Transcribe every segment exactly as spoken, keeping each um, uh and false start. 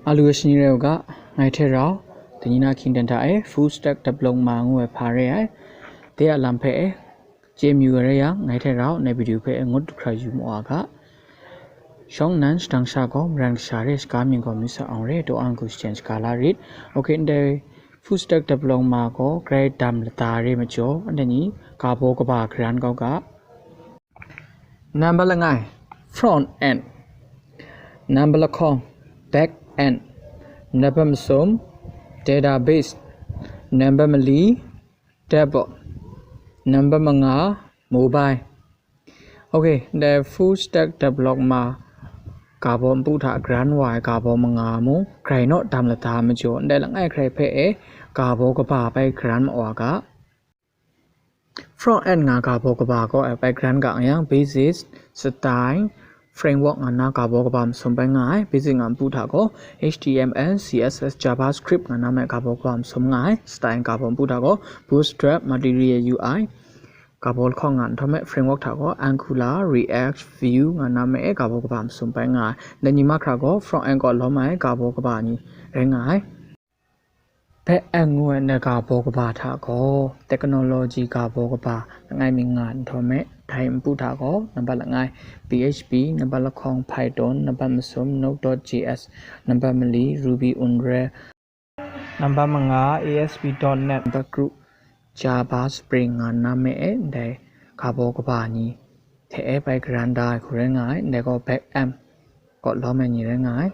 Alu shani rai u ga, ngai hte rau, tani na hkying dan hta e, full stack diploma ngu ai hpa re ai, de a lam hpe e, chye mayu ai rai yang, ngai hte rau, nai video hpe e ngut hkra yu mu a ga. Shawng nan shadang sha gaw, Maran Kasha re, shaga mying gaw, Misa Awng re, daw an hku shaten shaga la rit. Ok, ndai full stack diploma gaw, grai dam lata re majaw, ndai ni, ga baw kaba garan kau ga. Number langai, front end. Number lahkawng, back end. Number masum, database. Number mali, dashboard. Number manga, mobile. Ok, ndai full stack diploma ga baw npu hta garan wa ai ga baw manga mung, grai naw dam lata majaw, ndai langai hkrai hpe e ga baw kaba bai garan ma wa ga. Front end nga ga baw kaba gaw, eh, background ga yang, basis, style, framework nga na ga baw kaba masum bai nga ai. Basic nga npu hta gaw, H T M L, C S S, JavaScript nga na me ga baw kaba masum nga ai. Style ga baw npu hta gaw, Bootstrap, Material U I, ga baw lahkawng nga nhtawm me framework hta gaw, Angular, React, Vue nga na me ga baw kaba masum bai nga ai. Ndai ni mahkra gaw, front end gaw lawm ai ga baw kaba ni rai nga ai. Back end ngu ai ndai ga baw kaba hta gaw, technology ga baw kaba langai mi nga nhtawm me, dai npu hta gaw, nambat langai, P H P, nambat lahkawng, Python, nambat masum, Node dot J S, nambat mali, Ruby on Rails, nambat manga, A S P dot net, nambat kru, Java Spring nga na me e, ndai ga baw kaba ni hte e bai garan da ai hku rai nga ai, ndai gaw back end gaw lawm ai ni rai nga ai.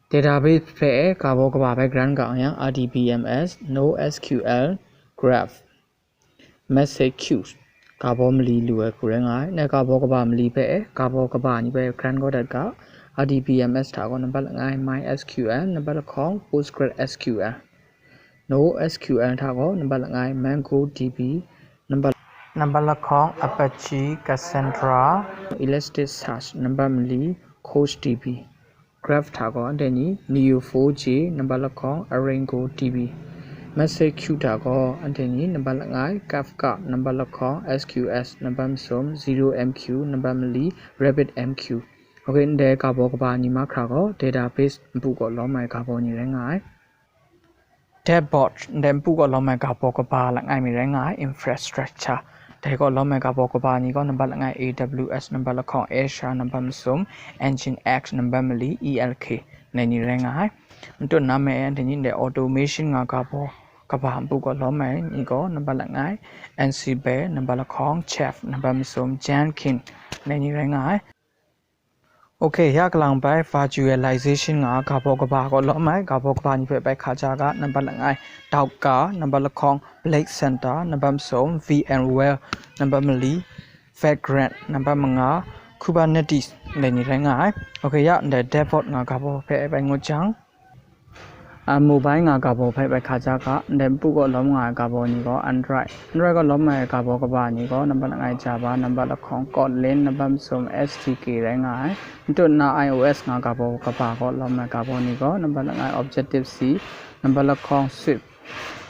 Database hpe ga baw kaba bai garan ga yang, R D B M S, NoSQL, Graph, Message Queues, ga baw mali lu ai hku rai nga ai. Ndai ga baw kaba mali hpe ga baw kaba ni bai garan kau dat ga, R D B M S hta gaw nambat langai MySQL, nambat lahkawng PostgreSQL, NoSQL hta gaw nambat langai MongoDB, nambat, nambat lahkawng Apache, Cassandra, Elasticsearch, nambat mali CoursDB. Graph hta gaw, anhte ni Neo four j, nambat lahkawng ArrayGo D B. Message Queue hta gaw, anhte ni nambat langai Kafka, nambat lahkawng S Q S, nambat masum Zero M Q, nambat mali RabbitMQ. Ok, ndai ga baw kaba ni mahkra gaw, database npu gaw lawm ai ga baw ni rai nga ai. Dashboard, ndai npu gaw lawm ai ga baw kaba langai mi rai nga ai. Infrastructure, dai gaw lawm ai ga baw kaba ni gaw, nambat langai A W S, nambat lahkawng Azure, nambat masum Nginx, nambat mali E L K, ndai ni rai nga ai. Matut na me e, anhte ni ndai automation nga ga baw kaba npu gaw lawm ai ni gaw, nambat langai Ansible, nambat lahkawng Chef, nambat masum Jenkins, ndai ni rai nga ai. Ok, ya kalang bai virtualization nga ga baw kaba gaw lawm ai, ga baw kaba ni hpe bai hkaja ga, nambat langai Docker, nambat lahkawng Blade Center, nambat masum VMware, nambat mali Vagrant, nambat manga Kubernetes, ndai ni rai nga ai. Ok, ya ndai DevOps nga ga baw hpe bai ngut jang, a, mobile nga ga baw hpe bai hkaja ga, ndai npu gaw lawm nga ai ga baw ni gaw Android, Android gaw lawm ai ga baw kaba ni gaw, nambat langai Java, nambat lahkawng Kotlin, nambat masum S D K rai nga ai. Matut na iOS nga ga baw kaba gaw lawm ai ga baw ni gaw, nambat langai Objective C, nambat lahkawng Swift.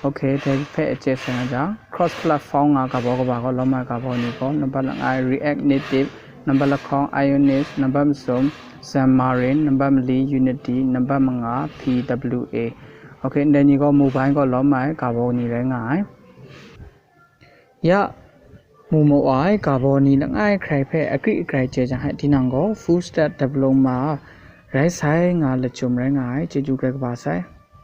Ok, dai hpe chye sai nga jang, cross platform nga ga baw kaba gaw lawm ai ga baw ni gaw, nambat langai React Native, nambat lahkawng Ionic, nambat masum Xamarin, nambat mali Unity, nambat manga P W A. Ok, ndai ni gaw mobile gaw lawm ai ga baw ni rai nga ai. Ya, mu mu ai ga baw ni langai hkrai hpe akri akrai chye jang hai, tinang gaw full stack diploma rai sai nga lachyum rai nga ai. Chyeju grai kaba sai.